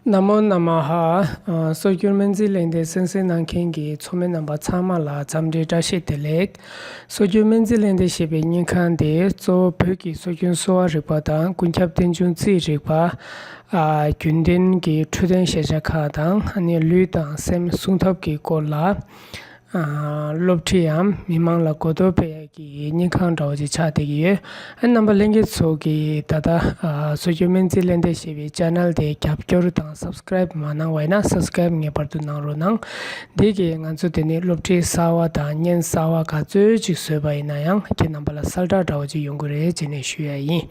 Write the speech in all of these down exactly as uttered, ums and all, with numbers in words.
ན་མོ་ན་མ་ཧ། ཨ། སྲོལ་རྒྱུན་སྨན་རྩིས་ལེགས་ལྡན་གསན་གཟིགས་གནང་མཁན་གྱི་ཚོགས་མི་རྣམ་པ་ཚང་མ་ལ་འཚམས་འདྲི་བཀྲ་ཤིས་བདེ་ལེགས། སྲོལ་རྒྱུན་སྨན་རྩིས་ལེགས་ལྡན་ཞེས་པའི་བརྙན་ཁང་འདི་གཙོ་བོ་བོད་ཀྱི་སྲོལ་རྒྱུན་གསོ་བ་རིག་པ་དང་ཀུན་ཁྱབ་བསྟན་འགྱུར་རྩིས་རིག་པ། ཨ། རྒྱུན་ལྡན་གྱི་འཕྲོད་བསྟེན་ཤེས་བྱ་ཁག་དང་ཨ་ནི་ལུས་དང་སེམས་སྲུང་ཐབས་ཀྱི་སྐོར་ལ། ཨ། སློབ་ཁྲིད་འམ་མི་མང་ལ་གོ་རྟོགས་སྤེལ་ཡག་གི་བརྙན་ཁང་འདྲ་བོ་ཅིག་ཆགས་བསྡད་ཀྱི་ཡོད། ཨ། རྣམ་པ་ལྷན་རྒྱས་ཚོ་གིས་ད་ལྟ། ཨ། སྲོལ་རྒྱུན་སྨན་རྩིས་ལེགས་ལྡན་ཞེས་པའི་ཅེ་ནལ་དེ་རྒྱབ་སྐྱོར་དང་སབ་སི་ཀ་རའིབ་མ་གནང་བ་ཡིན་ན་སབ་སི་ཀ་རའིབ་ངེས་པར་དུ་གནང་རོགས་གནང་། འདི་གིས་ང་ཚོ་དེ་ནས་སློབ་ཁྲིད་གསར་བ་དང་བརྙན་གསར་བ་ག་ཚོད་ཅིག་བཟོས་པ་ཡིན་ན་ཡང་ཁྱེད་རྣམ་པ་ལ་གསལ་བསྒྲགས་འདྲ་བོ་ཅིག་ཡོང་གི་རེད་ཅེས་ནས་ཞུ་ཡ་ཡིན།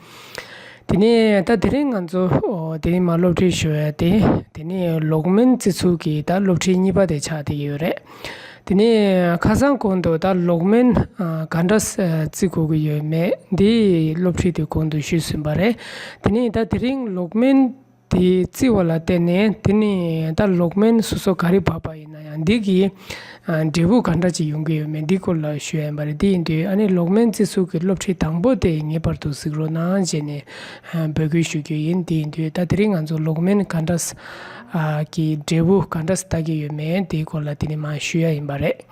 དེ་ནས་ད་དེ་རིང་ང་ཚོ་དེ་རིང་མ་སློབ་ཁྲིད་ཞུ་ཡ་དེ། དེ་ནས་ལོག་སྨན་བརྩི་ཚུལ་གྱི་ད་སློབ་ཁྲིད་གཉིས་པ་དེ་ཆགས་བསྡད་ཀྱི་ཡོད་རེད། དེ་ནས་ཁ་སང་གོང་དུ་ད་ལོག་སྨན། ཨ། ག་འདྲ་བརྩི་དགོས་ཀྱི་ཡོད་མེད་འདི་སློབ་ཁྲིད་དེ་གོང་དུ་ཞུས་ཟིན་པ་རེད། དེ་ནས་ད་དེ་རིང་ལོག་སྨན་དེ་བརྩི་བ་ལ་བརྟེན་ནས་དེ་ནས་ད་ལོག་སྨན་སོ་སོ་ག་རེ་བབས་པ་ཡིན་ན་ཡང་འདི་གི། ཨ། འབྲས་བུ་ག་འདྲ་ཅིག་ཡོང་གི་ཡོད་མེད་འདི་སྐོར་ལ་ཞུ་ཡ་ཡིན་པ་རེད། དེ་ཡིན་དུས་ཨ་ནི་ལོག་སྨན་བརྩི་ཚུལ་གྱི་སློབ་ཁྲིད་དང་པོ་དེ་ངེས་པར་དུ་གཟིགས་རོགས་གནང་བྱས་ནས། ཨ། འབོད་སྐུལ་ཞུ་རྒྱུ་ཡིན། དེ་ཡིན་དུས་ད་དེ་རིང་ང་ཚོ་ལོག་སྨན་ག་འདྲ། ཨ། གི་འབྲས་བུ་ག་འདྲ་ལྟ་གི་ཡོད་མེད་དེའི་སྐོར་ལ་དེ་ནས་མར་ཞུ་ཡ་ཡིན་པ་རེད།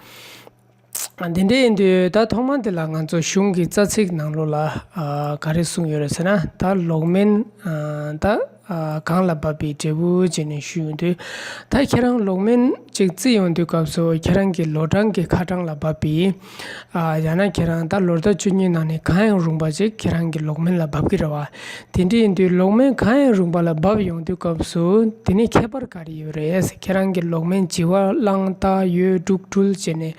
ཨ། དེ་འདྲ་ཡིན་དུས་ད་ཐོག་མ་དེ་ལ་ང་ཚོ་གཞུང་གི་རྩ་ཚིག་ནང་ལོགས་ལ། ཨ། ག་རེ་གསུངས་ཡོད་རེད་ཟེར་ན་ད་ལོག་སྨན། ཨ། ད། ཨ། གང་ལ་བབས་པའི་འབྲས་བུ་བྱས་ནས་ཞུས་ཡོང་དུས། ད་ཁྱེད་རང་ལོག་སྨན་ཅིག་བརྩི་ཡོང་དུས་སྐབས་སུ་ཁྱེད་རང་གི་ལོ་གྲངས་ཀྱི་ཁ་གྲངས་ལ་བབས་པའི། ཨ། ཡང་ན་ཁྱེད་རང་ད་ལོ་ཟླ་བཅུ་གཉིས་ནང་ནས་གང་ཡང་རུང་བ་ཅིག་ཁྱེད་རང་གི་ལོག་སྨན་ལ་བབས་ཀྱི་རེད་བ། དེ་འདྲ་ཡིན་དུས་ལོག་སྨན་གང་ཡང་རུང་བ་ལ་བབས་ཡོང་དུས་སྐབས་སུ་དེ་ནི་ཁྱད་པར་ག་རེ་ཡོད་རེད། ཁྱེད་རང་གི་ལོག་སྨན་བྱི་བ་གླང་སྟག་ཡོས་འབྲུག་སྦྲུལ་བྱས་ནས་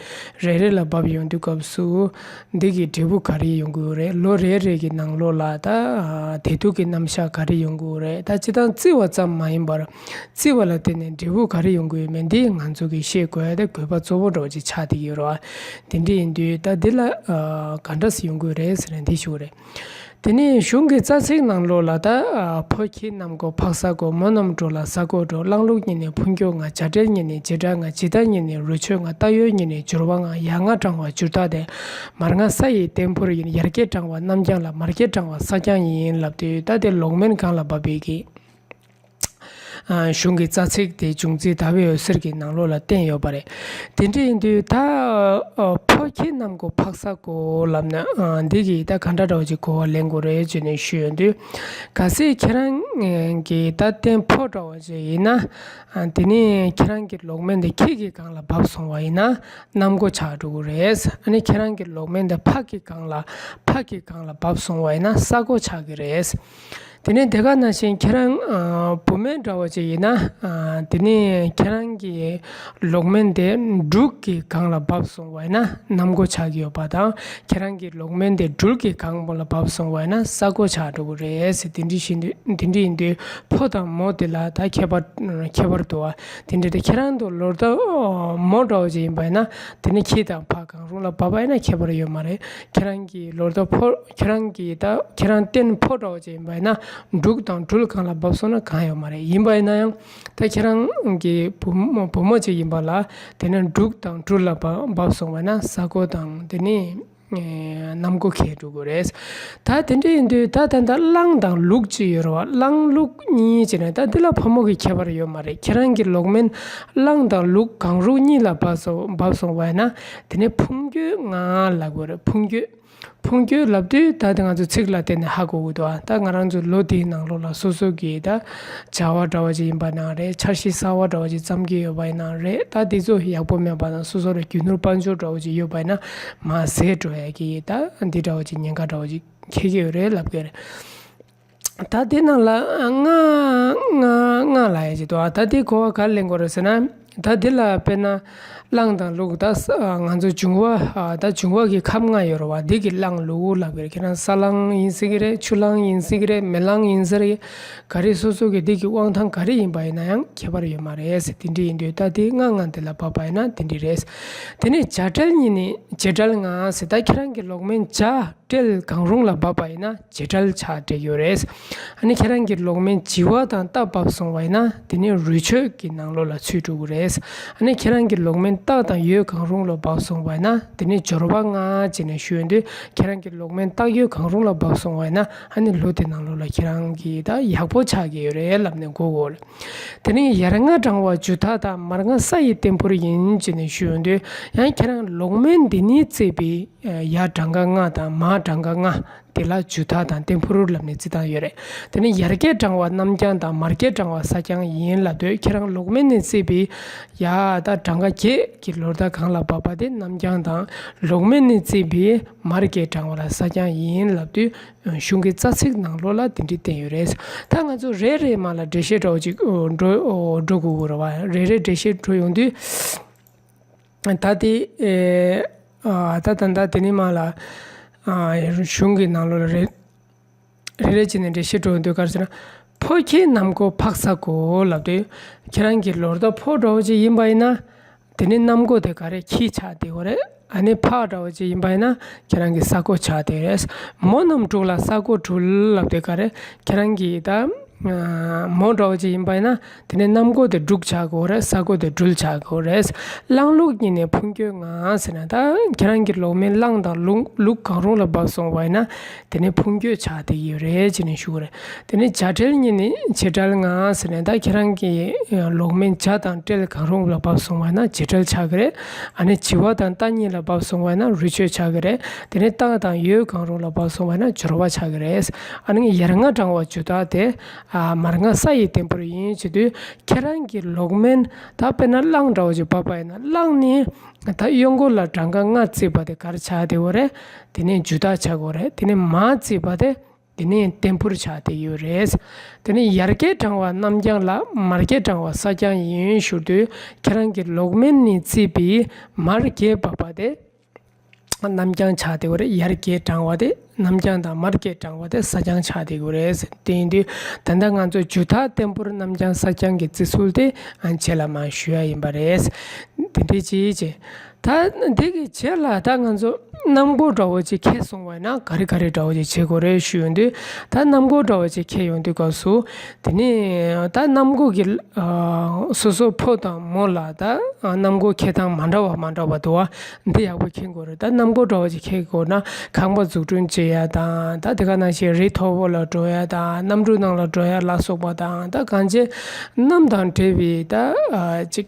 རེ་རེ་ལ་བབས་ཡོང་དུས་སྐབས་སུ། འདི་གི་འབྲས་བུ་ག་རེ་ཡོང་གི་ཡོད་རེད། ལོ་རེ་རེ་གི་ནང་ལོགས་ལ་ད་བདེ་སྡུག་གི་རྣམ་གཞག་ག་རེ་ཡོང་གི་ཡོད་རེད། ད་སྤྱིར་བཏང་བརྩི་བ་ཙམ་མ་ཡིན་པར་བརྩི་བ་ལ་བརྟེན་ནས་འབྲས་བུ་ག་རེ་ཡོང་གི་ཡོད་མེད་འདི་ང་ཚོ་གིས་ཤེས་དགོས་ཡ་དེ་དགོས་པ་གཙོ་བོ་འདྲ་བོ་ཅིག་ཆགས་བསྡད་ཀྱི་ཡོད་རེད་བ། དེ་འདྲ་ཡིན་དུས་ད་འདི་ལ་ག་འདྲ་སེ་ཡོང་གི་ཡོད་རེད་ཟེར་ནས་འདི་ཞུ་གི་རེད། དེ་ནས་གཞུང་གི་རྩ་ཚིག་ནང་ལོགས་ལ་ད། ཕོ་ཁྱི་རྣམས་ཀོ་ཕག་ས་ཀོ། མོ་རྣམས་འགྲོ་ལ་ས་ཀོ་འགྲོ། གླང་ལུག་གཉིས་ནི་ཕུང་རྒྱུ་ང་། བྱ་བྲལ་གཉིས་ནི་བྱེ་བྲག་ང་། ཇི་ལྟ་གཉིས་ནི་རུ་ཆོད་ང་། རྟ་ཡོས་གཉིས་ནི་འབྱོར་བ་ང་། ཡར་ང་དྲང་བ་འབྱོར་རྟགས་ཏེ། མར་ང་ས་ཡི་རྟེན་ཕུར་ཡིན། ཡར་གྱི་དྲང་བ་གནམ་རྐྱང་ལ། མར་གྱི་དྲང་བ་ས་རྐྱང་ཡིན་ལབ་དུས་ད་དེ་ལོག་སྨན་གང་ལ་བབས་པའི་གི། ཨ། གཞུང་གི་རྩ་ཚིག་དེ་འབྱུང་རྩིས་ཟླ་བའི་འོད་ཟེར་གྱི་ནང་ལོགས་ལ་བསྟན་ཡོད་པ་རེད། དེ་འདྲ་ཡིན་དུས་ད། ཨ། ཕོ་ཁྱི་རྣམས་ཀོ་ཕག་ས་ཀོ་ལབ་ན། ཨ། འདི་གིས་ད་ག་འདྲ་འདྲ་བོ་ཅིག་གོ་བ་ལེན་དགོས་རེད་ཅེས་ནས་ཞུས་ཡོང་དུས། གལ་སྲིད་ཁྱེད་རང་གི་ད་རྟེན་ཕོ་འདྲ་བོ་ཅིག་ཡིན་ན། ཨ། དེ་ནས་ཁྱེད་རང་གི་ལོག་སྨན་དེ་ཁྱི་གི་སྒང་ལ་བབས་སོང་བ་ཡིན་ན་གནམ་སྒོ་ཆགས་འགྲོ་གི་རེད། ཨ་ནི་ཁྱེད་རང་གི་ལོག་སྨན་དེ་ཕག་གི་སྒང་ལ་ཕག་གི་སྒང་ལ་བབས་སོང་བ་ཡིན་ན་ས་སྒོ་ཆགས་ཀྱི་རེད། དེ་ནས་དེ་ག་ནང་བཞིན་ཁྱེད་རང་། ཨ། བུད་མེད་འདྲ་བ་ཅིག་ཡིན་ན། ཨ། དེ་ནས་ཁྱེད་རང་གི་ལོག་སྨན་དེ་འབྲུག་གི་སྒང་ལ་བབས་སོང་བ་ཡིན་ན་གནམ་སྒོ་ཆགས་ཀྱི་ཡོད་པ་དང་། ཁྱེད་རང་གི་ལོག་སྨན་དེ་སྦྲུལ་གྱི་སྒང་པོ་ལ་བབས་སོང་བ་ཡིན་ན་ས་སྒོ་ཆགས་འགྲོ་གི་རེད་ཟེར། དེ་འདྲ་བཞིན་དུ་དེ་འདྲ་ཡིན་དུས་ཕོ་དང་མོ་དེ་ལ་ད་ཁྱད་པར་ཁྱད་པར་འདུག་བ། དེ་འདྲ་དེ་ཁྱེད་རང་དུ་ལོ་ཟླ་མོ་འདྲ་བ་ཅིག་ཡིན་པ་ཡིན་ན་དེ་ནི་ཁྱི་དང་ཕག་གང་རུང་ལ་བབས་པ་ཡིན་ན་ཁྱད་པར་ཡོད་མ་རེད། ཁྱེད་རང་གི་ལོ་ཟླ་ཕོ། ཁྱེད་རང་གི་ད་ཁྱེད་རང་རྟེན་ཕོ་འདྲ་བ་ཅིག་ཡིན་པ་ཡིན་ན་འབྲུག་དང་སྦྲུལ་སྒང་ལ་བབས་སོང་ན་གང་ཡོད་མ་རེད། ཡིན་པ་ཡིན་ན་ཡང་ད་ཁྱེད་རང་གི་བུ་མོ་བུ་མོ་ཅིག་ཡིན་པ་ལ་དེ་ནས་འབྲུག་དང་སྦྲུལ་ལ་བབས་བབས་སོང་བ་ན་ས་སྒོ་དང་དེ་ནས་གནམ་སྒོ་ཁེལ་འགྲོ་གི་རེད། ད་དེ་འདྲ་ཡིན་དུས་ད་ད་ད་གླང་དང་ལུག་ཅིག་ཡོད་རེད་བ། གླང་ལུག་གཉིས་ཅིག་ནས་ད་འདི་ལ་ཕོ་མོ་གི་ཁྱད་པར་ཡོད་མ་རེད། ཁྱེད་རང་གི་ལོག་སྨན་གླང་དང་ལུག་གང་རུང་གཉིས་ལ་བབས་སོང་བབས་སོང་བ་ཡིན་ན་དེ་ནས་ཕུང་རྒྱུ་ང་ལབ་དགོས་རེད། ཕུང་རྒྱུ། ཕུང་རྒྱུ་ལབ་དུས་ད་དེ་ང་ཚོ་ཚིག་ལ་བརྟེན་ནས་ཧ་གོ་གི་འདུག་ཨ། ད་ང་རང་ཚོ་ལོ་དེའི་ནང་ལོགས་ལ་སོ་སོ་གི་ད་བྱ་བ་འདྲ་བ་ཅིག་ཡིན་པ་ན་རེད། འཆར་གཞི་གསར་བ་འདྲ་བ་ཅིག་བརྩམ་གི་ཡོད་པ་ཡིན་ན་རེད། ད་དེ་ཚོ་ཡག་པོ་མེད་པ་དང་སོ་སོ་ལ་རྒྱུ་ནོར་དཔལ་འབྱོར་འདྲ་བ་ཅིག་ཡོད་པ་ཡིན་ན་མར་ཟད་འགྲོ་ཡ་གི་ད་འདི་འདྲ་བ་ཅིག་ཉེན་ཁ་འདྲ་བ་ཅིག་འཁེལ་གི་ཡོད་རེད་ལབ་གི་རེད། ད་དེ་ནང་ལ་ལྔ་ལྔ་ལྔ་ལབ་ཡ་ཅིག་འདུག་ཨ། ད་དེ་གོ་བ་ག་རེ་ལེན་དགོས་རེད་ཟེར་ན། ད་འདི་ལ་དཔེར་ན་གླང་དང་ལུག་ད་ས་ང་ཚོ་འབྱུང་བ་ཨ་ད་འབྱུང་བ་གི་ཁམས་ལྔ་ཡོད་རེད་བ། འདི་གི་གླང་ལུག་ལབ་ཀྱི་རེད། ཁྱེད་རང་ས་གླང་ཡིན་སྲིད་ཀྱི་རེད། ཆུ་གླང་ཡིན་སྲིད་ཀྱི་རེད། མེ་གླང་ཡིན་སྲིད་ཀྱི་རེད། ག་རེ་སོ་སོ་གི་འདི་གི་དབང་ཐང་ག་རེ་ཡིན་པ་ཡིན་ན་ཡང་ཁྱད་པར་ཡོད་མ་རེད་ཟེར། དེ་འདྲ་ཡིན་དུས་ད་དེ་ལྔ་ལྔ་འདི་ལ་བབས་པ་ཡིན་ན་དེ་འདྲ་རེད། དེ་ནས་བྱ་བྲལ་གཉིས་ནི་བྱེ་བྲག་ལྔ་ཟེར། ད་ཁྱེད་རང་གི་ལོག་སྨན་བྱ། སྤྲེལ་གང་རུང་ལ་བབས་པ་ཡིན་ན་བྱེ་བྲལ་ཆགས་འགྲོ་གི་ཡོད་རེད། ཨ་ནི་ཁྱེད་རང་གི་ལོག་སྨན་བྱི་བ་དང་རྟ་བབས་སོང་བ་ཡིན་ན་དེ་ནི་རུས་ཆོད་ཀྱི་ནང་ལོགས་ལ་ཚུད་འགྲོ་གི་རེད། ཨ་ནི་ཁྱེད་རང་གི་ལོག་སྨན་སྟག་དང་ཡོས་གང་རུང་ལ་བབས་སོང་བ་ཡིན་ན་དེ་ནི་སྦྱོར་བ་ལྔ་བྱས་ནས་ཞུ་ཡོང་དུས་ཁྱེད་རང་གི་ལོག་སྨན་སྟག་ཡོས་གང་རུང་ལ་བབས་སོང་བ་ཡིན་ན་ཨ་ནི་ལོ་དེ་ནང་ལོགས་ལ་ཁྱེད་རང་གི་ད་ཡག་པོ་ཆགས་ཀྱི་ཡོད་རེད་ལབ་ནས་གོ་དགོས་རེད། དེ་ནས་ཡར་ལྔ་བགྲང་བ་ཇུ་ཐག་དང་མར་ལྔ་ས་ཡི་བརྟན་ཕུར་ཡིན་ཅེས་ནས་ཞུས་ཡོང་དུས་ཡང་ཁྱེད་རང་ལོག་སྨན་འདི་ཉིད་བརྩིས་པའི་ཡར་བགྲང་ཁ་ལྔ་དང་མར་བགྲང་ཁ་ལྔ་དེ་ལ་ཇུ་ཐག་དང་བརྟན་ཕུར་ལབ་ནས་བརྩི་སྟངས་ཡོད་རེད། དེ་ནས་ཡར་རྒྱས་བགྲང་བ་གནམ་རྐྱང་དང་མར་རྒྱས་བགྲང་བ་ས་རྐྱང་ཡིན་ལབ་དུས་ཁྱེད་རང་ལོག་སྨན་ནས་བརྩིས་པའི་ཡར་ད་བགྲང་ཁ་བརྒྱད་ཀྱི་ལོ་ཟླ་གང་ལ་བབས་པ་དེ་གནམ་རྐྱང་དང་ལོག་སྨན་ནས་བརྩིས་པའི་མར་རྒྱས་བགྲང་བ་ལ་ས་རྐྱང་ཡིན་ལབ་དུས། གཞུང་གི་རྩ་ཚིག་ནང་ལོགས་ལ་དེ་འདྲའི་བསྟན་ཡོད་རེད། ད་ང་ཚོ་རེ་རེ་མ་ལ་འགྲེལ་བཤད་འདྲ་བོ་ཅིག་འགྲོ་འགྲོ་དགོས་ཀྱི་རེད་བ། རེ་རེ་འགྲེལ་བཤད་འགྲོ་ཡོང་དུས་ད་དེ་ཨེ་ཨ་ད་ད་ད་དེ་ནི་མ་ལ་ཨ་གཞུང་གི་ནང་ལོགས་ལ་རེ་རེ་རེ་བྱས་ནས་འགྲེལ་བཤད་འགྲོ་ཡོང་དུས་ག་རེ་ཟེར་ན། ཕོ་ཁྱི་གནམ་སྒོ་ཕག་ས་སྒོ་ལབ་དུས་ཁྱེད་རང་གི་ལོ་ཟླ་ཕོ་འདྲ་བོ་ཅིག་ཡིན་པ་ཡིན་ན། དེ་ནི་གནམ་སྒོ་དེ་ག་རེ་ཁྱི་ཆགས་བསྡད་ཡོད་རེད། ཨ་ནི་ཕག་འདྲ་བོ་ཅིག་ཡིན་པ་ཡིན་ན་ཁྱེད་རང་གི་ས་སྒོ་ཆགས་བསྡད་ཡོད་རེད། མོ་རྣམས་འབྲུག་ལ་ས་སྒོ་འབྲུག་ལབ་དེ་ག་རེ་ཁྱེད་རང་གི་ད་མོ་འདྲ་བོ་ཅིག་ཡིན་པ་ཡིན་ན་དེ་ནི་གནམ་སྒོ་དེ་འབྲུག་ཆགས་དགོས་རེད། ས་སྒོ་དེ་སྦྲུལ་ཆགས་དགོས་རེད། གླང་ལུག་གཉིས་ནས་ཕུང་སྐྱོད་ལྔ་ཟེར་ན་ད་ཁྱེད་རང་གི་ལོག་སྨན་གླང་དང་ལུག་ལུག་གང་རུང་ལ་བབས་སོང་བ་ཡིན་ན་དེ་ནི་ཕུང་སྐྱོད་ཆགས་བསྡད་ཡོད་རེད་ཅེས་ནས་ཞུ་གི་རེད། དེ་ནས་བྱ་སྤྲེལ་གཉིས་ནི་བྱེ་བྲལ་ལྔ་ཟེར་ནས་ད་ཁྱེད་རང་གི་ལོག་སྨན་བྱ་དང་སྤྲེལ་གང་རུང་ལ་བབས་སོང་བ་ན་བྱེ་བྲལ་ཆགས་ཀྱི་རེད། ཨ་ནི་བྱི་བ་དང་རྟ་གཉིས་ལ་བབས་སོང་བ་ན་རུས་ཆོད་ཆགས་ཀྱི་རེད། དེ་ནས་སྟག་དང་ཡོས་གང་རུང་ལ་བབས་སོང་བ་ན་སྦྱོར་བ་ཆགས་ཀྱི་རེད། ཨ་ནི་ཡར་ལྔ་བགྲང་བ་ཇུ་ཐག་དེ་མར་ལྔ་ས་ཡི་བརྟན་ཕུར་ཡིན་བྱེད་དུས་ཁྱེད་རང་གི་ལོག་སྨན་ད་དཔེར་ན་གླང་འདྲ་བོ་ཅིག་བབས་པ་ཡིན་ན་གླང་ནི་ད་གཡོན་སྒོ་ལ་བགྲང་ཁ་ལྔ་བརྩིས་པ་དེ་ག་རེ་ཆགས་བསྡད་ཡོད་རེད། དེ་ནས་ཇུ་ཐག་ཆགས་ཀྱི་ཡོད་རེད། དེ་ནས་མར་བརྩིས་པ་དེ། དེ་ནས་བརྟན་ཕུར་ཆགས་བསྡད་ཡོད་རེད། དེ་ནས་ཡར་རྒྱས་བགྲང་བ་གནམ་རྐྱང་ལ་མར་རྒྱས་བགྲང་བ་ས་རྐྱང་ཡིན་ཞུ་དུས་ཁྱེད་རང་གི་ལོག་སྨན་ནས་བརྩིས་པའི་མར་རྒྱས་བབས་པ་དེ་གནམ་རྐྱང་ཆགས་བསྡད་ཡོད་རེད། ཡར་རྒྱས་བགྲང་བ་དེ་གནམ་རྐྱང་དང་མར་རྒྱས་བགྲང་བ་དེ་ས་རྐྱང་ཆགས་བསྡད་ཡོད་རེད། དེ་ཡིན་དུས་ད་ལྟ་ང་ཚོ་ཇུ་ཐག་བརྟན་ཕུར་གནམ་རྐྱང་ས་རྐྱང་གི་བརྩི་སྲོལ་དེ་ཨ་ཆེ་ལ་མ་ཞུ་ཡ་ཡིན་པ་རེད། དེ་འདྲའི་ཅིའི་ཅེ། ད་འདི་གི་རྗེས་ལ་ད་ང་ཚོ་གནམ་སྒོ་འདྲ་བོ་ཅིག་ཁེལ་སོང་བ་ན་ག་རེ་ག་རེ་འདྲ་བོ་ཅིག་བྱེད་དགོས་རེད་ཞུ་ཡོང་དུས། ད་གནམ་སྒོ་འདྲ་བོ་ཅིག་ཁེལ་ཡོང་དུས་སྐབས་སུ་དེ་ནས་ད་གནམ་སྒོ་གི་ཨ་སོ་སོ་ཕོ་དང་མོ་ལ་ད་གནམ་སྒོ་ཁེལ་སྟངས་མ་འདྲ་བ་མ་འདྲ་བ་འདུག་བ། འདི་ཡག་པོ་མཁྱེན་དགོས་རེད། ད་གནམ་སྒོ་འདྲ་བོ་ཅིག་ཁེལ་དགོས་ན་ཁང་པ་འཛུགས་སྐྲུན་བྱེད་ཡ་དང་ད་དེ་ག་ནང་བཞིན་རི་མཐོ་པོ་ལ་འགྲོ་ཡ་དང་གནམ་གྲུ་ནང་ལ་འགྲོ་ཡ་ལ་སོགས་པ་དང་ད་གང་ཅི་གནམ་དང་འབྲེལ་བའི་ད་ཨ་ཅིག་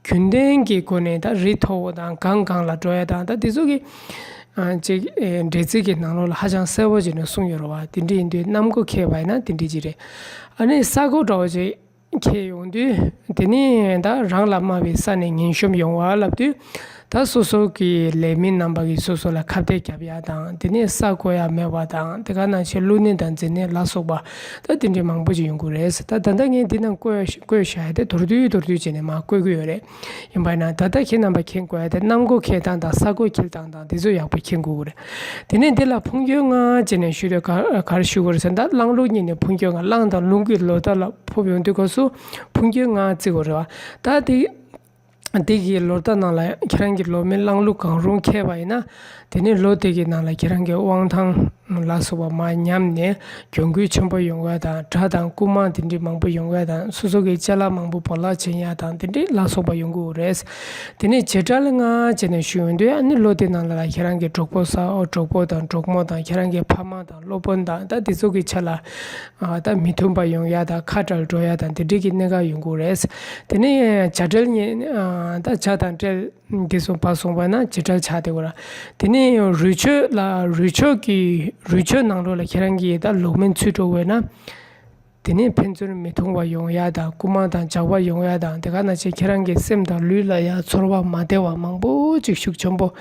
རྒྱུན་ལྡན་གྱི་སྒོ་ནས་ད་རི་མཐོ་བོ་དང་སྒང་སྒང་ལ་འགྲོ་ཡ་དང་ད་དེ་ཚོ་གི་ཨ་ཅིག་ཨེ་འདྲེ་རྩིས་ཀྱི་ནང་ལོགས་ལ་ཧ་ཅང་གསལ་པོ་བྱས་ནས་གསུངས་ཡོད་རེད་བ། དེ་འདྲ་ཡིན་དུས་གནམ་སྒོ་ཁེལ་བ་ཡིན་ན་དེ་འདྲ་ཅིག་རེད། ཨ་ནི་ས་སྒོ་འདྲ་བོ་ཅིག་ཁེལ་ཡོང་དུས་དེ་ནི་ད་རང་ལ་དམའ་བའི་ས་ནས་ངན་གཤོམ་ཡོང་བ་ལབ་དུས་ད་སོ་སོ་གི་ལས་མི་རྣམ་པ་གིས་སོ་སོ་ལ་ཁ་གཏད་བརྒྱབ་ཡ་དང་དེ་ནས་ས་བརྐོ་ཡ་མེད་པ་དང་དེ་ག་ནང་བཞིན་བླུ་ནད་དང་མཛེ་ནད་ལ་སོགས་པ་ད་དེ་འདྲའི་མང་པོ་ཅིག་ཡོང་གི་རེད། ད་ད་ལྟ་ངས་འདི་ནང་བཀོད་བཀོད་བཞག་ཡ་དེ་མདོར་བསྡུས་མདོར་བསྡུས་བྱས་ནས་མར་བཀོད་ཀྱི་ཡོད་རེད། ཡིན་པ་ན་ད་ལྟ་ཁྱེད་རྣམ་པ་མཁྱེན་དགོས་ཡ་དེ་གནམ་སྒོ་འཁེལ་སྟངས་དང་ས་སྒོ་འཁེལ་སྟངས་དང་དེ་ཚོ་ཡག་པོ་མཁྱེན་དགོས་ཀྱི་རེད། དེ་ནས་འདི་ལ་ཕུང་སྐྱོད་ལྔ་བྱས་ནས་ཞུ་དུས་ག་ག་རེ་ཞུ་དགོས་རེད་ཟེར་ན་ད་གླང་ལུག་གཉིས་ནས་ཕུང་སྐྱོད་ལྔ། གླང་དང་ལུག་གི་ལོ་ཟླ་ལ་ཕོབ་ཡོང་དུས་སྐབས་སུ་ཕུང་སྐྱོད་ལྔ་བརྩི་དགོས་རེད་བ། ད་དེ་འདི་གི་ལོ་ཟླ་ནང་ལ་ཁྱེད་རང་གི་ལོ་སྨད་གླང་ལུག་གང་རུང་འཁེལ་བ་ཡིན་ན་དེ་ནས་ལོ་དེ་གི་ནང་ལ་ཁྱེད་རང་གི་དབང་ཐང་ལ་སོགས་པ་མར་ཉམས་ནས་གྱོང་གུད་ཆེན་པོ་ཡོང་ཡ་དང་དགྲ་དང་རྐུན་མ་དེ་འདྲའི་མང་པོ་ཡོང་ཡ་དང་སོ་སོ་གི་ཅ་ལག་མང་པོ་བོར་བརླག་བྱེད་ཡ་དང་དེ་འདྲའི་ལ་སོགས་པ་ཡོང་གི་ཡོད་རེད། དེ་ནས་བྱེ་བྲག་ལྔ་བྱས་ནས་ཞུ་ཡོང་དུས་ཨ་ནི་ལོ་དེ་ནང་ལ་ཁྱེད་རང་གི་གྲོགས་པོ་ས་འོ་གྲོགས་པོ་དང་གྲོགས་མོ་དང་ཁྱེད་རང་གི་ཕ་མ་དང་སློབ་དཔོན་དང་ད་དེ་ཚོ་གི་ཆ་ལ་ཨ་ད་མི་མཐུན་པ་ཡོང་ཡ་དང་ཁ་བྲལ་འགྲོ་ཡ་དང་དེ་འདྲའི་གི་གནད་འགག་ཡོང་གི་ཡོད་རེད། དེ་ནས་བྱ་སྤྲེལ་གཉིས་ཨ་ད་བྱ་དང་སྤྲེལ་འདི་སོང་བ་སོང་བ་ན་བྱེ་བྲག་ཆགས་བསྡད་ཡོད་ར། དེ་ནས་རུས་ཆོད་ལ་རུས་ཆོད་ཀྱི་རུས་ཆོད་ནང་ལོགས་ལ་ཁྱེད་རང་གིས་ད་ལོག་སྨན་ཚུད་འགྲོ་བས་ན། དེ་ནས་ཕན་ཚུན་མི་མཐུན་པ་ཡོང་ཡ་དང་རྐུན་མ་དང་ཇག་པ་ཡོང་ཡ་དང་དེ་ག་ནང་བཞིན་ཁྱེད་རང་གི་སེམས་དང་ལུས་ལ་ཡ་ཚོར་བ་མ་བདེ་བ་མང་པོ་ཅིག་ཤུགས་ཆེན་པོ་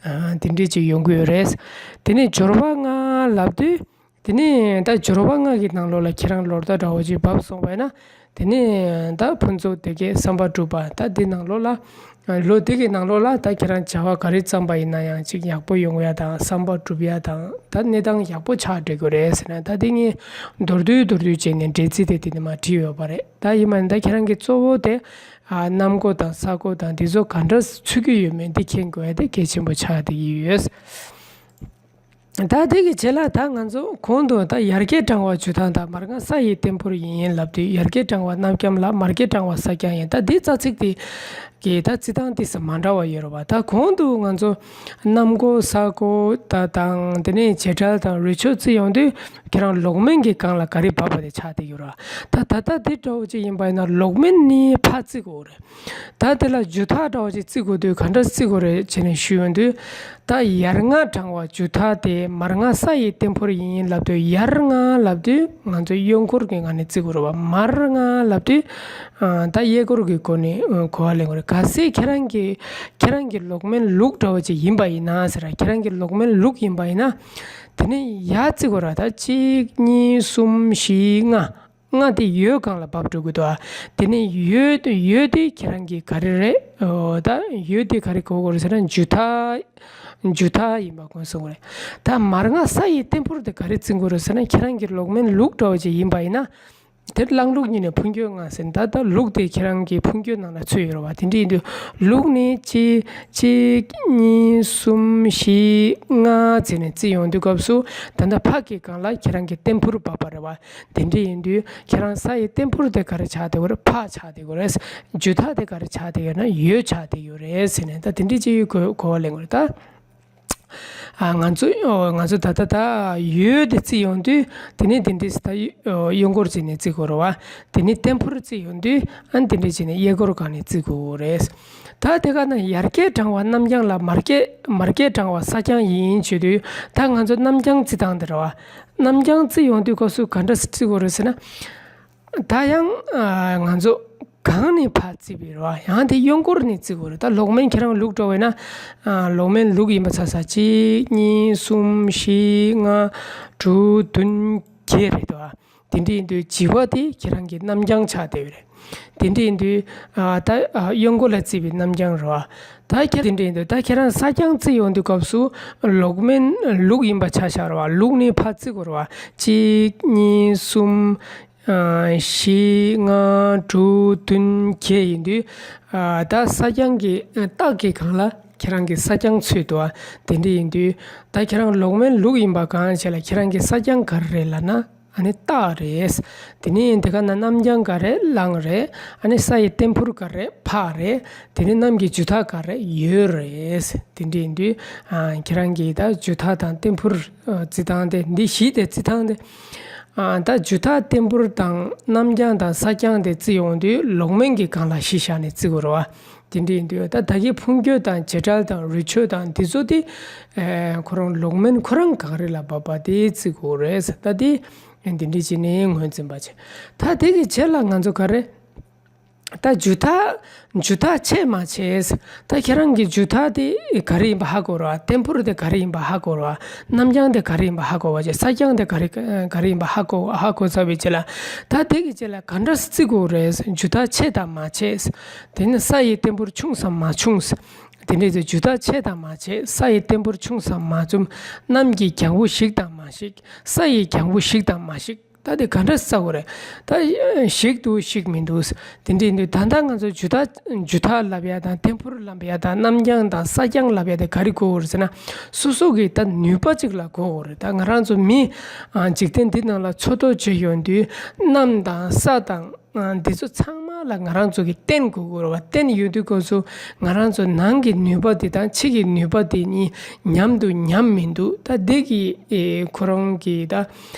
ཨ་དེ་འདྲས་ཅིག་ཡོང་གི་ཡོད་རེད། དེ་ནས་སྦྱོར་བ་ལྔ་ལབ་དུས། དེ་ནས་ད་སྦྱོར་བ་ལྔ་གི་ནང་ལོགས་ལ་ཁྱེད་རང་ལོ་ཟླ་འདྲ་བོ་ཅིག་བབས་སོང་བས་ན། དེ་ནས་ད་ཕུན་ཚོགས་སྡེ་བརྒྱད་བསམ་པ་འགྲུབ་པ་ད་འདི་ནང་ལོགས་ལ། ལོ་འདི་གི་ནང་ལོགས་ལ་ད་ཁྱེད་རང་བྱ་བ་ག་རེ་བརྩམས་པ་ཡིན་ན་ཡང་ཅིག་ཡག་པོ་ཡོང་ཡ་དང་བསམ་པ་འགྲུབ་ཡ་དང་ད་གནས་སྟངས་ཡག་པོ་ཆགས་འགྲོ་གི་རེད་ཟེར་ན་ད་འདི་ངས་མདོར་བསྡུས་མདོར་བསྡུས་བྱས་ནས་འགྲེལ་ཚིག་དེ་འདི་ནས་མར་བྲིས་ཡོད་པ་རེད། ད་ཡིན་མ་ཡིན་ད་ཁྱེད་རང་གི་གཙོ་བོ་དེ་ཨ་གནམ་སྒོ་དང་ས་སྒོ་དང་འདི་ཚོ་ག་འདྲ་ཚུད་ཀྱི་ཡོད་མེད་འདི་མཁྱེན་དགོས་ཡ་དེ་གལ་ཆེན་པོ་ཆགས་བསྡད་ཀྱི་ཡོད། ད་དེ་གི་རྗེས་ལ་ད་ང་ཚོ་གོང་དུ་ད་ཡར་རྒྱས་བགྲང་བ་འཇུ་ཐང་དང་མར་ང་ས་ཡི་བརྟན་ཕུར་ཡིན་ལབ་དུས། ཡར་རྒྱས་བགྲང་བ་རྣམ་རྒྱམ་ལ། མར་རྒྱས་བགྲང་བ་ས་རྐྱང་ཡིན། ད་འདི་རྩ་ཚིག་དེ་གི་ད་རྩི་སྟངས་ཏོག་ཙམ་མ་འདྲ་བ་ཡོད་རེད་བ། ད་གོང་དུ་ང་ཚོ་གནམ་སྒོ་ས་སྒོ་ད་དང་དེ་ནས་བྱེད་བྲལ་དང་རི་ཆོས་རྩི་ཡོང་དུས་ཁྱེད་རང་ལོག་མེན་གྱི་སྒང་ལ་ག་རེ་བབས་པ་དེ་ཆགས་བསྡད་ཡོད་རེད་བ། ད་ད་ལྟ་འདི་འདྲ་བོ་ཅིག་ཡིན་པ་ཡིན་ན་ལོག་མེན་ནི་ཕར་བརྩི་དགོས་རེད། ད་དེ་ལ་འཇུ་ཐག་འདྲ་བོ་ཅིག་བརྩི་དགོས་དུས་ག་འདྲ་བརྩི་དགོས་རེད་བྱས་ནས་ཞུས་ཡོང་དུས། ད་ཡར་ང་བགྲང་བ་འཇུ་ཐག་དེ་མར་ང་ས་ཡི་བརྟན་ཕུར་ཡིན་ལབ་དུས། ཡར་ང་ལབ་དུས་ང་ཚོ་གཡོན་སྐོར་གྱི་ངང་ནས་བརྩི་དགོས་རེད་བ། མར་ང་ལབ་དུས་ཨ་ད་གཡས་སྐོར་གྱི་སྒོ་ནས་ཨ་གོ་བ་ལེན་དགོས་རེད། གལ་སྲིད་ཁྱེད་རང་གི་ཁྱེད་རང་གི་ལོག་མེན་ལུགས་འདྲ་བོ་ཅིག་ཡིན་པ་ཡིན་ན་ཟེར། ཁྱེད་རང་གི་ལོག་མེན་ལུགས་ཡིན་པ་ཡིན་ན་དེ་ནས་ཡར་བརྩི་དགོས་རེད། ད་གཅིག་གཉིས་གསུམ་བཞི་ལྔ། ལྔ་དེ་ཡོལ་སྒང་ལ་བབས་འགྲོ་གི་འདུག་ཨ། དེ་ནས་ཡོལ་ཡོལ་དེ་ཁྱེད་རང་གི་ག་རེ་རེད། ཨོ་ད་ཡོལ་དེ་ག་རེ་གོ་དགོས་རེད་ཟེར་ན་འཇུ་ཐག་འཇུ་ཐག་ཡིན་པ་གོ་སོང་རེད། ད་མར་ང་ས་ཡི་བརྟན་ཕུར་དེ་ག་རེ་བརྩི་དགོས་རེད་ཟེར་ན་ཁྱེད་རང་གི་ལོག་མེན་ལུགས་འདྲ་བོ་ཅིག་ཡིན་པ་ཡིན་ན། དེར་བླང་ལུགས་གཉིས་ནས་ཕུང་རྒྱུད་ལྔ་ཟེར། ད་ལྟ་ལུགས་དེ་ཁྱེད་རང་གི་ཕུང་རྒྱུད་ནང་ལ་ཚུད་ཡོད་རེད་བ། དེ་འདྲ་ཡིན་དུས་ལུགས་ནི་གཅིག་གཅིག་གཉིས་གསུམ་བཞི་ལྔ་བྱས་ནས་བརྩི་ཡོང་དུས་སྐབས་སུ་ད་ལྟ་ཕ་གི་སྒང་ལ་ཁྱེད་རང་གི་བརྟན་ཕུར་བབས་པ་རེད་བ། དེ་འདྲ་ཡིན་དུས་ཁྱེད་རང་ས་ཡི་བརྟན་ཕུར་དེ་ག་རེ་ཆགས་བསྡད་ཡོད་རེད། ཕ་ཆགས་བསྡད་ཡོད་རེད། འཇུ་ཐག་དེ་ག་རེ་ཆགས་བསྡད་ཡོད་ན་ཡོལ་ཆགས་བསྡད་ཡོད་རེད་ཟེར་ནས་ད་དེ་འདྲ་ཅིག་གོ་གོ་བ་ལེན་དགོས་རེད་ད། ཨ་ང་ཚོ་ཨོ་ང་ཚོ་ད་ལྟ་ད་ཡོལ་དེ་བརྩི་ཡོང་དུས་དེ་ནས་དེ་འདྲས་ད་ཡོ་ཨོ་གཡོན་སྐོར་བྱས་ནས་བརྩི་དགོས་རེད་བ། དེ་ནས་བརྟན་ཕུར་བརྩི་ཡོང་དུས་ཨ་ནི་དེ་འདྲས་བྱས་ནས་གཡས་སྐོར་སྒང་ནས་བརྩི་དགོས་རེད། ད་དེ་ག་ན་ཡར་རྒྱས་བགྲང་བ་རྣམ་རྒྱང་ལ། མར་རྒྱས་མར་རྒྱས་བགྲང་བ་ས་རྐྱང་ཡིན་བྱེད་དུས་ད་ང་ཚོ་རྣམ་རྒྱང་བརྩི་སྟངས་དེ་རེད་བ། རྣམ་རྒྱང་བརྩི་ཡོང་དུས་སྐབས་སུ་ག་འདྲ་བརྩི་དགོས་རེད་ཟེར་ན། ད་ཡང་ཨ་ང་ཚོ་སྒང་ནས་ཕར་བརྩི་བ་རེད་བ། ཡང་དེ་གཡོན་སྐོར་ནས་བརྩི་དགོས་རེད། ད་ལོག་མེན་ཁྱེད་རང་ལུགས་འདྲ་བོ་ཡིན་ན་ཨ་ལོག་མེན་ལུགས་ཡིན་པ་ཆ་བཞག་གཅིག་གཉིས་གསུམ་བཞི་ལྔ་དྲུག་བདུན་བརྒྱད་རེད་དོ། དེ་འདྲ་ཡིན་དུས་བྱི་བ་དེ་ཁྱེད་རང་གི་རྣམ་རྒྱང་ཆགས་བསྡད་ཡོད་རེད། དེ་འདྲ་ཡིན་དུས་ཨ་ད་ཨ་གཡོན་སྐོར་ལ་བརྩི་བའི་རྣམ་རྒྱང་རེད་བ། ད་ཁྱེད་དེ་འདྲ་ཡིན་དུས་ད་ཁྱེད་རང་ས་རྐྱང་བརྩི་ཡོང་དུས་སྐབས་སུ་ལོག་མེན་ལུགས་ཡིན་པ་ཆ་བཞག་རེད་བ། ལུགས་ནས་ཕར་བརྩི་དགོས་རེད་བ། གཅིག་གཉིས་གསུམ། ཨ་བཞི་ལྔ་དྲུག་བདུན་བརྒྱད་ཡིན་དུས། ཨ་ད་ས་རྐྱང་གི་ཨ་རྟགས་ཀྱི་སྒང་ལ་ཁྱེད་རང་གི་ས་རྐྱང་ཚུད་འདུག་ཨ། དེ་འདྲ་ཡིན་དུས་ད་ཁྱེད་རང་ལོག་མེན་ལུགས་ཡིན་པ་གང་བྱས་ལ་ཁྱེད་རང་གི་ས་རྐྱང་ག་རེ་རེད་ལབ་ན་ཨ་ནི་རྟགས་རེད། དེ་ནས་དེ་ག་ན་རྣམ་རྒྱང་ག་རེ་ལངས་རེད། ཨ་ནི་ས་ཡི་བརྟན་ཕུར་ག་རེ་ཕར་རེད། དེ་ནས་གནམ་གྱི་འཇུ་ཐག་ག་རེ་ཡོལ་རེད། དེ་འདྲ་ཡིན་དུས་ཨ་ཁྱེད་རང་གི་ད་འཇུ་ཐག་དང་བརྟན་ཕུར་ཨ་བརྩི་སྟངས་དེ་འདི་བཞི་དེ་བརྩི་སྟངས་དེ། ཨ་ད་འཇུ་ཐག་བརྟན་ཕུར་དང་རྣམ་རྒྱང་དང་ས་རྐྱང་དེ་བརྩི་ཡོང་དུས་ལོག་མེན་གྱི་སྒང་ལ་གཞི་བཞག་ནས་བརྩི་དགོས་རེད་བ། དེ་འདྲ་ཡིན་དུས་ད་ད་གིན་ཕུང་རྒྱུད་དང་བྱེད་བྲལ་དང་རི་ཆོས་དང་འདི་ཚོ་དེ་ཨེ་ཁོ་རང་ལོག་མེན་ཁོ་རང་གང་རེད་ལ་བབས་པ་དེ་བརྩི་དགོས་རེད། ད་དེ་འདི་འདྲ་བྱས་ནས་ངོས་འཛིན་པ་བྱེད། ད་དེ་གི་རྗེས་ལ་ང་ཚོ་ག་རེ། ད་འཇུ་ཐག་འཇུ་ཐག་ཆད་མ་ཆད། ད་ཁྱེད་རང་གི་འཇུ་ཐག་དེ་ག་རེ་ཡིན་པ་ཧ་གོ་ར། བརྟན་ཕུར་དེ་ག་རེ་ཡིན་པ་ཧ་གོ་ར། རྣམ་རྒྱང་དེ་ག་རེ་ཡིན་པ་ཧ་གོ་བ་བྱས། ས་རྐྱང་དེ་ག་རེ་ག་རེ་ཡིན་པ་ཧ་གོ་ཧ་གོ་ཚར་བའི་རྗེས་ལ། ད་དེ་གི་རྗེས་ལ་ག་འདྲ་བརྩི་དགོས་རེད། འཇུ་ཐག་ཆད་དང་མ་ཆད། དེ་ནི་ས་ཡི་བརྟན་ཕུར་ཆུང་སམ་མ་ཆུང་། དེ་འདྲའི་ཚེ་འཇུ་ཐག་ཆད་དང་མ་ཆད། ས་ཡི་བརྟན་ཕུར་ཆུང་སམ་མ་ཆུང་། གནམ་གྱི་རྒྱང་བུ་ཞིག་དང་མ་ཞིག། ས་ཡི་རྒྱང་བུ་ཞིག་དང་མ་ཞིག། ད་དེ་ག་འདྲ་བརྩི་དགོས་རེད། ད་ཞིག་འདུག་ཞིག་མི་འདུག། དེ་འདྲ་ཡིན་དུས་ད་ལྟ་ང་ཚོ་འཇུ་ཐག་འཇུ་ཐག་ལབ་ཡ་དང་བརྟན་ཕུར་ལབ་ཡ་དང་རྣམ་རྒྱང་དང་ས་རྐྱང་ལབ་ཡ་དེ་ག་རེ་གོ་དགོས་རེད་ཟེར་ན། སོ་སོ་གི་ད་ནུས་པ་ཅིག་ལ་གོ་དགོས་རེད། ད་ང་རང་ཚོ་མི་ཨ་འཇིག་རྟེན་འདི་ནང་ལ་འཚོ་ཐབས་བྱེད་ཡོང་དུས་གནམ་དང་ས་དང་འདི་ཚོ་ཚང་མ་ལ་ང་རང་ཚོ་གི་རྟེན་དགོས་དགོས་རེད་བ། རྟེན་ཡོད་དུས་སྐབས་སུ་ང་རང་ཚོ་ནང་གི་ནུས་པ་དེ་དང་ཕྱི་གི་ནུས་པ་དེ་གཉིས་མཉམ་དུ་མཉམ་མི་འདུག། ད་འདི་གི་ཨེ་ཁོ་རང་གི་ད་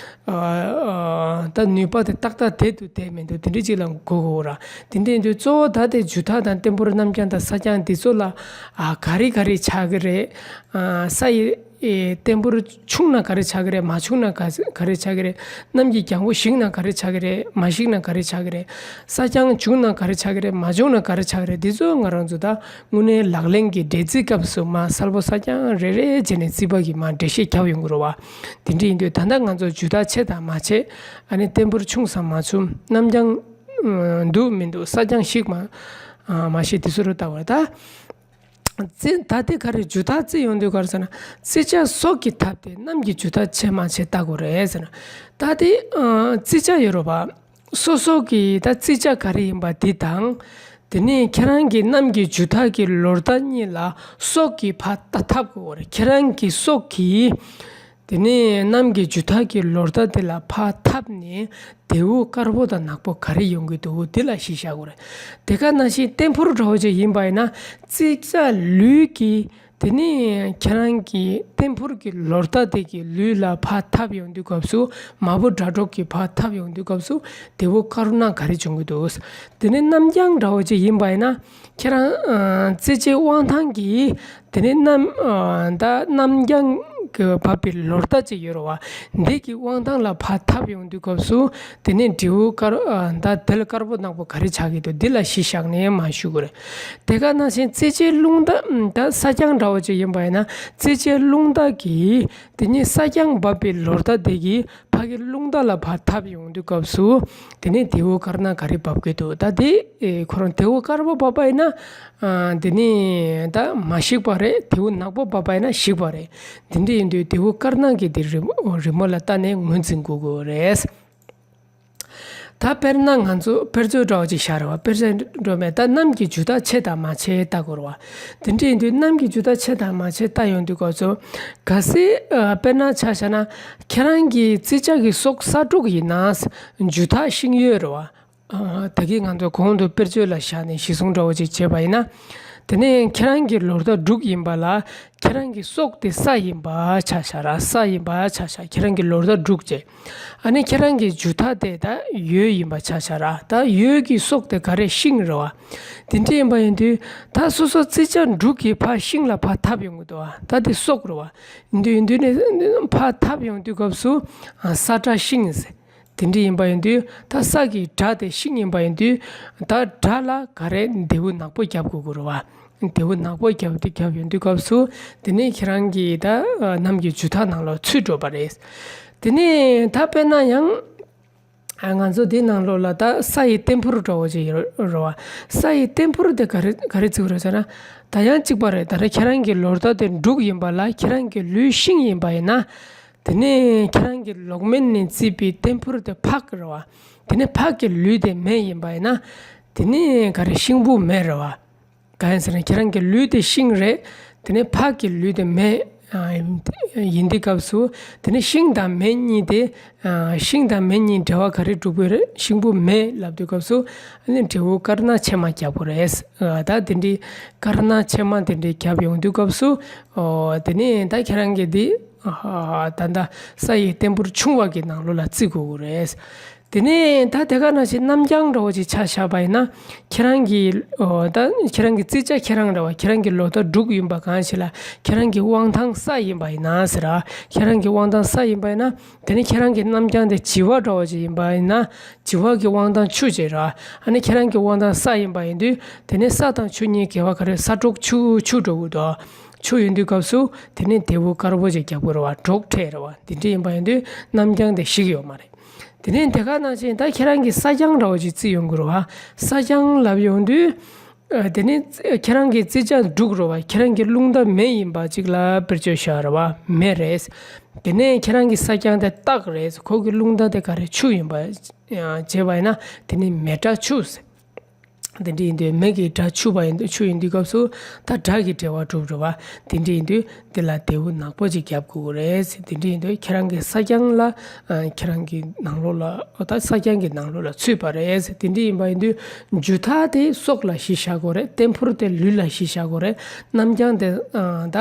ཨ་ཨ་ད་ནུས་པ་དེ་ཏག་ཏག་དེ་དུ་དེ་མི་འདུག། དེ་འདྲ་ཅིག་ལ་གོ་དགོས་ར། དེ་འདྲ་ཡིན་དུས་གཙོ་བོ་ད་དེ་འཇུ་ཐག་དང་བརྟན་ཕུར་རྣམ་རྒྱང་དང་ས་རྐྱང་འདི་ཚོ་ལ་ཨ་ག་རེ་ག་རེ་ཆགས་ཀྱི་རེད། ཨ་ས་ཡི་ཨེ་བརྟན་ཕུར་ཆུང་ན་ག་རེ་ཆགས་ཀྱི་རེད། མ་ཆུང་ན་ག་ག་རེ་ཆགས་ཀྱི་རེད། གནམ་གྱི་རྒྱང་བུ་ཞིག་ན་ག་རེ་ཆགས་ཀྱི་རེད། མ་ཞིག་ན་ག་རེ་ཆགས་ཀྱི་རེད། ས་རྐྱང་བྱུང་ན་ག་རེ་ཆགས་ཀྱི་རེད། མ་བྱུང་ན་ག་རེ་ཆགས་ཀྱི་རེད། འདི་ཚོ་ང་རང་ཚོ་ད་དངོས་གནས་ལག་ལེན་གྱི་འགྲེལ་རྩིས་སྐབས་སུ་མ་གསལ་པོ་ས་རྐྱང་རེ་རེ་བྱས་ནས་རྩིས་པ་གིས་མ་འགྲེལ་བཤད་རྒྱབ་ཡོང་གི་རེད་བ། དེ་འདྲ་ཡིན་དུས་ད་ལྟ་ང་ཚོ་འཇུ་ཐག་ཆད་དང་མ་ཆད། ཨ་ནི་བརྟན་ཕུར་ཆུང་སམ་མ་ཆུང་། རྣམ་རྒྱང་འདུག་མི་འདུག། ས་རྐྱང་ཞིག་མ་མ་ཞིག། དེ་ཚོ་རུ་ལྟ་བ་ད། རྩི་ད་ལྟའི་ག་རེ་འཇུ་ཐག་རྩི་ཡོང་དུས་ག་རེ་ཟེར་ན། བརྩི་བྱ་སྲོག་གི་ཐབས་དེ་གནམ་གྱི་འཇུ་ཐག་ཆད་མ་ཆད་ལྟ་དགོས་རེད་ཟེར་ན། ད་དེ་ཨ་བརྩི་བྱ་ཡོད་རེད་བ། སོ་སོ་གི་ད་བརྩི་བྱ་ག་རེ་ཡིན་པ་འདི་དང་། དེ་ནས་ཁྱེད་རང་གི་གནམ་གྱི་འཇུ་ཐག་གི་ལོ་ཟླ་གཉིས་ལ་སྲོག་གི་ཕར་ལྟ་ཐབས་དགོས་རེད། ཁྱེད་རང་གི་སྲོག་གི་ དེ་ནས་གནམ་གྱི་འཇུ་ཐག་གི་ལོ་ཟླ་དེ་ལ་ཕར་འཐབ་ནས་རྡེའུ་དཀར་པོ་དང་ནག་པོ་ག་རེ་ཡོང་གི་འདུག་དེ་ལ་གཞི་བཞག་དགོས་རེད། དེ་ག་ནང་བཞིན་ལྟད་ཕུར་འདྲ་བོ་ཅིག་ཡིན་པ་ཡིན་ན། བརྩི་བྱ་ལུས་ཀྱི། དེ་ནས་ཁྱེད་རང་གི་ལྟད་ཕུར་གྱི་ལོ་ཟླ་དེ་གི་ལུས་ལ་ཕར་འཐབ་ཡོང་དུས་སྐབས་སུ། མ་བུ་དགྲ་གྲོགས་ཀྱིས་ཕར་འཐབ་ཡོང་དུས་སྐབས་སུ། རྡེའུ་དཀར་ནག་ག་རེ་བྱུང་གི་འདུག་དེ་ནས་གནམ་རྐྱང་འདྲ་བོ་ཅིག་ཡིན་པ་ཡིན་ན། ཁྱེད་རང་ཨ་བརྩི་བྱའི་དབང་ཐང་གིས། དེ་ནས་གནམ་ཨ་ད་གནམ་རྐྱང་གི་བབས་པའི་ལོ་ཟླ་ཅིག་ཡོད་རེད་བ། འདི་གི་དབང་ཐང་ལ་ཕར་འཐབ་ཡོང་དུས་སྐབས་སུ། དེ་ནས་རྡེའུ་དཀར་ཨ་ད་རྡེལ་དཀར་པོ་ནག་པོ་ག་རེ་ཆགས་ཀྱི་འདུག་འདི་ལ་གཞི་བཞག་ནས་མར་ཞུ་དགོས་རེད། དེ་ག་ནང་བཞིན་བརྩི་བྱའི་རླུང་རྟ་ད་ས་རྐྱང་འདྲ་བོ་ཅིག་ཡིན་པ་ཡིན་ན། བརྩི་བྱའི་རླུང་རྟ་གིས་དེ་ནས་ས་རྐྱང་བབས་པའི་ལོ་ཟླ་དེ་གི་ཕ་གི་རླུང་རྟ་ལ་ཕར་འཐབ་ཡོང་དུས་སྐབས་སུ། དེ་ནས་རྡེའུ་དཀར་ནག་ག་རེ་བབས་ཀྱི་འདུག་ད་དེ་ཨེ་ཁོ་རང་རྡེའུ་དཀར་པོ་བབས་པ་ཡིན་ན། ཨ་དེ་ནས་ད་མ་ཞིག་པ་རེད། རྡེའུ་ནག་པོ་བབས་པ་ཡིན་ན་ཞིག་པ་རེད། དེ་འདྲ་ཡིན་དུས་རྡེའུ་དཀར་ནག་གི་དེ་རི་རི་མོ་ལ་ལྟ་ནས་ངོས་འཛིན་དགོས་ཀྱི་རེད། ད་དཔེར་ན་ང་ཚོ་དཔེར་མཚོན་འདྲ་བོ་ཅིག་བཞག་རེད་བ། དཔེར་མཚོན་འགྲོ་མེད་ད་གནམ་གྱི་འཇུ་ཐག་ཆེ་དང་མ་ཆེ་ལྟ་དགོས་རེད་བ། དེ་འདྲ་ཡིན་དུས་གནམ་གྱི་འཇུ་ཐག་ཆེ་དང་མ་ཆེ་ལྟ་ཡོང་དུས་སྐབས་སུ། གལ་སྲིད་ཨ་དཔེར་ན་ཆ་བཞག་ན། ཁྱེད་རང་གི་བརྩི་བྱ་གི་སྲོག་ས་དྲུག་ཡིན་ན། འཇུ་ཐག་ཤིང་ཡོད་རེད་བ། ཨ་ད་གིན་ང་ཚོ་གོང་དུ་དཔེར་བརྗོད་ལ་བཞག་ནས་གཞི་བཟུང་འདྲ་བོ་ཅིག་བྱས་པ་ཡིན་ན། དེ་ནས་ཁྱེད་རང་གི་ལོ་ཟླ་འབྲུག་ཡིན་པ་ལ་ཁྱེད་རང་གི་སྲོག་དེ་ས་ཡིན་པ་ཆ་བཞག་ར། ས་ཡིན་པ་ཆ་བཞག་ཁྱེད་རང་གི་ལོ་ཟླ་འབྲུག་བྱས། ཨ་ནི་ཁྱེད་རང་གི་འཇུ་ཐག་དེ་ད་ཡོས་ཡིན་པ་ཆ་བཞག་ར། ད་ཡོས་ཀྱི་སྲོག་དེ་ག་རེ་ཤིང་རེད་བ། དེ་འདྲ་ཡིན་པ་ཡིན་དུས་ད་སོ་སོ་བརྩི་བྱ་འབྲུག་གི་ཕར་ཤིང་ལ་ཕར་འཐབ་ཡོང་གི་འདུག་བ། ད་དེ་སྲོག་རེད་བ། ཡིན་དུས་ཡིན་དུས་ནས་ཕར་འཐབ་ཡོང་དུས་སྐབས་སུ་ཨ་ས་དགྲ་ཤིང་ཟེར། དེ་འདྲ་ཡིན་པ་ཡིན་དུས་ད་ས་གི་དགྲ་དེ་ཤིང་ཡིན་པ་ཡིན་དུས། ད་དགྲ་ལ་ག་རེ་རྡེའུ་ནག་པོ་རྒྱབ་དགོས་ཀྱི་རེད་བ། རྡེའུ་ནག་པོ་རྒྱབ་དེ་རྒྱབ་ཡོང་དུས་སྐབས་སུ། དེ་ནས་ཁྱེད་རང་གིས་ད་གནམ་གྱི་འཇུ་ཐག་ནང་ལ་ཚུད་འགྲོ་བ་རེད། དེ་ནས་ད་དཔེར་ན་ཡང་། ང་ཚོ་འདི་ནང་ལོགས་ལ་ད་ས་ཡི་ལྟད་ཕུར་འདྲ་བོ་ཅིག་ཡོད་རེད་བ། ས་ཡི་ལྟད་ཕུར་དེ་ག་རེ་ག་རེ་བརྩི་དགོས་རེད་ཟེར་ན། ད་ཡང་གཅིག་པ་རེད། ད་རེས་ཁྱེད་རང་གི་ལོ་ཟླ་དེ་འབྲུག་ཡིན་པ་ལ་ཁྱེད་རང་གི་ལུས་ཤིང་ཡིན་པ་ཡིན་ན། དེ་ནས་ཁྱེད་རང་གི་ལོག་སྨན་ནས་བརྩིས་པའི་ལྟད་ཕུར་དེ་ཕག་རེད་བ། དེ་ནས་ཕག་གི་ལུས་དེ་མེ་ཡིན་པ་ཡིན་ན། དེ་ནས་ག་རེ་ཤིང་བུ་མེ་རེད་བ། གང་ཡིན་ཟེར་ན་ཁྱེད་རང་གི་ལུས་དེ་ཤིང་རེད། དེ་ནས་ཕག་གི་ལུས་དེ་མེ། ཨ་ཡིན་དུས་སྐབས་སུ། དེ་ནས་ཤིང་དང་མེ་གཉིས་དེ། ཨ་ཤིང་དང་མེ་གཉིས་འབྲེལ་བ་ག་རེ་གྲུབ་ཀྱི་རེད། ཤིང་བུ་མེ་ལབ་དུས་སྐབས་སུ། ཨ་ནི་འབྲས་བུ་དཀར་ནག་ཕྱེ་མ་རྒྱག་དགོས་རེད། ཨ་ད་དེ་འདྲའི་དཀར་ནག་ཕྱེ་མ་དེ་འདྲའི་རྒྱབ་ཡོང་དུས་སྐབས་སུ། ཨོ་དེ་ནས་ད་ཁྱེད་རང་གི་འདི། ཨ་ད་ད་ས་ཡི་ལྟད་ཕུར་ཆུང་བ་གི་ནང་ལོགས་ལ་བརྩི་དགོས་ཀྱི་རེད། དེ་ནས་ད་དེ་ག་ནང་བཞིན་གནམ་རྐྱང་འདྲ་བོ་ཅིག་ཆ་བཞག་པ་ཡིན་ན། ཁྱེད་རང་གི་ཨོ་ད་ཁྱེད་རང་གི་བརྩི་བྱ་ཁྱེད་རང་འདྲ་བ། ཁྱེད་རང་གི་ལོ་ཟླ་འབྲུག་ཡིན་པ་གང་ཞིག་ལ་ཁྱེད་རང་གི་དབང་ཐང་ས་ཡིན་པ་ཡིན་ན་ཟེར་ར། ཁྱེད་རང་གི་དབང་ཐང་ས་ཡིན་པ་ཡིན་ན། དེ་ནས་ཁྱེད་རང་གི་གནམ་རྐྱང་དེ་བྱི་བ་འདྲ་བོ་ཅིག་ཡིན་པ་ཡིན་ན། བྱི་བ་གི་དབང་ཐང་ཆུ་ཅིག་ར། ཨ་ནི་ཁྱེད་རང་གི་དབང་ཐང་ས་ཡིན་པ་ཡིན་དུས། དེ་ནས་ས་དང་ཆུ་གཉིས་འགལ་བ་ག་རེ། ས་འབྲུག་ཆུ་ཆུ་འགྲོ་གི་འདུག་ཆུ་ཡིན་དུས་སྐབས་སུ་དེ་ནས་རྡེའུ་དཀར་པོ་ཅིག་རྒྱབ་དགོས་རེད་བ། འབྲོག་ཁྲལ་རེད་བ། དེ་འདྲ་ཡིན་པ་ཡིན་དུས་གནམ་རྐྱང་དེ་ཞིག་ཡོད་མ་རེད། དེ་ནས་དེ་ག་ནང་བཞིན་ད་ཁྱེད་རང་གི་ས་རྐྱང་འདྲ་བོ་ཅིག་བརྩི་ཡོང་གི་རེད་བ། ས་རྐྱང་ལབ་ཡོང་དུས། ཨ་དེ་ནས་ཁྱེད་རང་གི་བརྩི་བྱ་འབྲུག་རེད་བ། ཁྱེད་རང་གི་རླུང་རྟ་མེ་ཡིན་པ་ཅིག་ལ་དཔེར་བརྗོད་བཞག་རེད་བ། མེ་རེད། དེ་ནས་ཁྱེད་རང་གི་ས་རྐྱང་དེ་སྟག་རེད། ཁོ་གི་རླུང་རྟ་དེ་ག་རེ། ཆུ་ཡིན་པ་བྱས་པ་ཡིན་ན་དེ་ནི་མེ་དགྲ་ཆུ་ཟེར། དེ་འདྲ་ཡིན་དུས་མེ་གི་དགྲ་ཆུ་བ་ཡིན་དུས། ཆུ་ཡིན་དུས་སྐབས་སུ་ད་དགྲ་གི་འབྲེལ་བ་གྲུབ་རེད་བ། དེ་འདྲ་ཡིན་དུས་དེ་ལ་རྡེའུ་ནག་པོ་ཅིག་རྒྱབ་དགོས་ཀྱི་རེད། དེ་འདྲ་ཡིན་དུས་ཁྱེད་རང་གི་ས་རྐྱང་ལ། ཨ་ཁྱེད་རང་གི་ནང་ལོགས་ལ། ཨོ་ད་ས་རྐྱང་གི་ནང་ལོགས་ལ་ཚུད་པ་རེད། དེ་འདྲ་ཡིན་པ་ཡིན་དུས་འཇུ་ཐག་དེ་སྲོག་ལ་གཞི་བཞག་དགོས་རེད། ལྟད་ཕུར་དེ་ལུས་ལ་གཞི་བཞག་དགོས་རེད། གནམ་རྐྱང་དེ་ཨ་ད་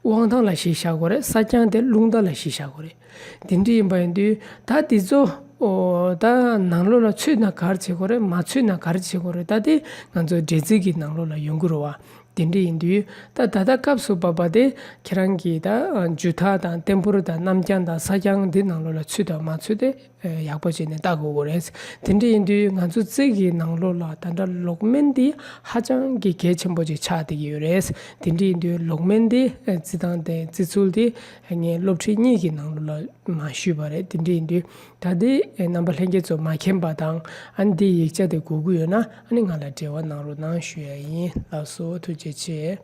དབང་ཐང་ལ་གཞི་བཞག་དགོས་རེད། ས་རྐྱང་དེ་རླུང་རྟ་ལ་གཞི་བཞག་དགོས་རེད། དེ་འདྲ་ཡིན་པ་ཡིན་དུས་ད་དེ་ཚོ་ཨོ་ད་ནང་ལོགས་ལ་ཚུད་ན་ག་རེ་བྱེད་དགོས་རེད། མ་ཚུད་ན་ག་རེ་བྱེད་དགོས་རེད། ད་དེ་ང་ཚོ་འགྲེལ་ཚིག་གི་ནང་ལོགས་ལ་ཡོང་གི་རེད་བ། དེ་འདྲ་ཡིན་དུས་ད་ད་ལྟ་སྐབས་སུ་བབ་པ་དེ་ཁྱེད་རང་གིས་ད་འཇུ་ཐག་དང་ལྟད་ཕུར་དང་གནམ་རྐྱང་དང་ས་རྐྱང་འདི་ནང་ལོགས་ལ་ཚུད་དང་མ་ཚུད་དེ་ཡག་པོ་བྱས་ནས་ལྟ་དགོས་ཀྱི་རེད། དེ་འདྲ་ཡིན་དུས་ང་ཚོ་རྩིས་ཀྱི་ནང་ལོགས་ལ་ད་ལྟ་ལོག་སྨན་འདི་ཧ་ཅང་གི་གལ་ཆེན་པོ་ཅིག་ཆགས་བསྡད་ཀྱི་ཡོད་རེད། དེ་འདྲ་ཡིན་དུས་ལོག་སྨན་འདི་རྩི་སྟངས་དེ་རྩི་ཚུལ་འདི་ངས་སློབ་ཁྲིད་གཉིས་ཀྱི་ནང་ལོགས་ལ་མར་ཞུས་པ་རེད། དེ་འདྲ་ཡིན་དུས་ད་ལྟའི་རྣམ་པ་ལྷན་རྒྱས་ཚོ་མ་མཁྱེན་པ་དང་། ཨ་ནི་འདིའི་ཡིག་ཆ་དེ་དགོས་ཀྱི་ཡོད་ན་ཨ་ནི་ང་ལ་འབྲེལ་བ་གནང་རོགས་གནང་ཞུ་ཡ་ཡིན། ལགས་སོ། ཐུགས་རྗེ་ཆེ།